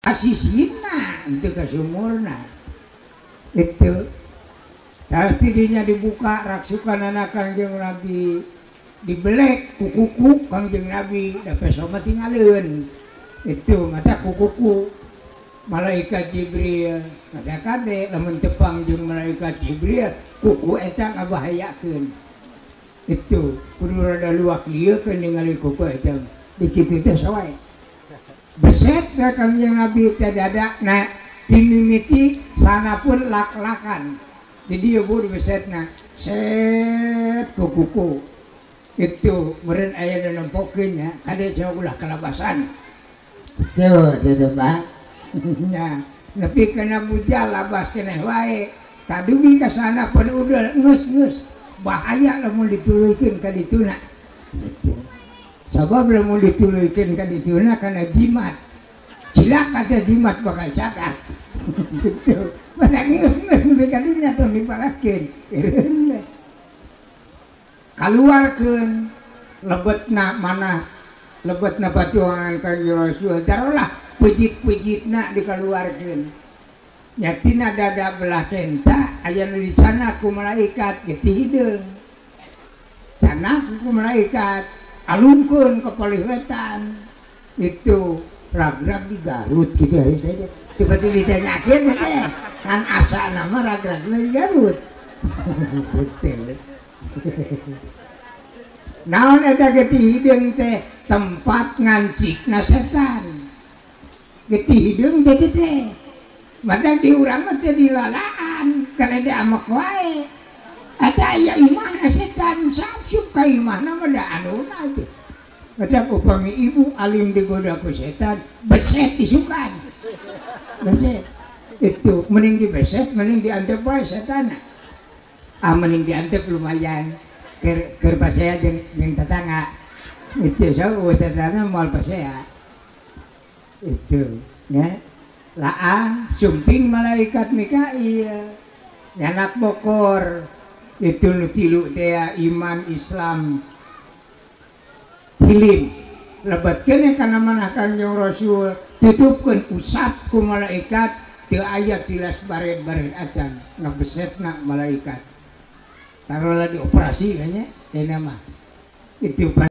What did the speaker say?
Kasisina itu ka sumurna itu terus tidinya dibuka raksukanana Kangjeng Nabi dibelek kukuku Kangjeng Nabi da peso mah tingaleun itu mata kukuku malaikat Jibril kada kade lamun tepang jeung malaikat Jibril kuku eta ngabahayakeun itu kudu rada luak lieu keun ningali kuku eta di kitu teh sawae beset ka Kangjeng Nabi teh dadana timimiti sana pun lak-lakan jadi ieu besetna set kuku itu meureun aya nu nempokeun nya kade cenah ulah kalabasan teu teu Pak nah nepi kana bujal labas keneh wae kadugi ka sana pun udah geus-geus bahaya lamun dituluykeun ka dituna sabab lamun dituluykeun ka dituna kana jimat cilaka teh jimat bakal cakak gitu mana geus-geus nepi ka dinya tong diparakeun kaluarkeun lebetna mana lebetna patuangan Kangjeng Rasul tarolah pejit-pejitna dikaluarkeun nyatina dada belah kenca aya nu dicana ku malaikat getih hideung cana ku malaikat alungkeun ka palih wetan itu ragrag di Garut gitu ya tiba-tiba ditanyakeun teh kan asana mah ragragna di Garut naon eta getih hideung teh tempat ngancikna setan getih hideung teh teh mata di urang mah teh dilalaan kana diamek wae eta aya imahna setan sapsup ka imahna mah da anuna teh mata upami ibu alim digoda ku setan beset disukan beset itu mending dibeset mending diantep wae setanna ah mending diantep lumayan keur pasea jeung tetangga itu so setanna moal pasea itu ya laang sumping malaikat Mikail nyanak bokor itu nu tilu teh iman Islam hilim lebetkeun kana manah Kangjeng Rasul tutupkeun usap ku malaikat teu aya tilas bared-bared acan ngabesetna malaikat tarolah dioperasi kayaknya teh mah itu.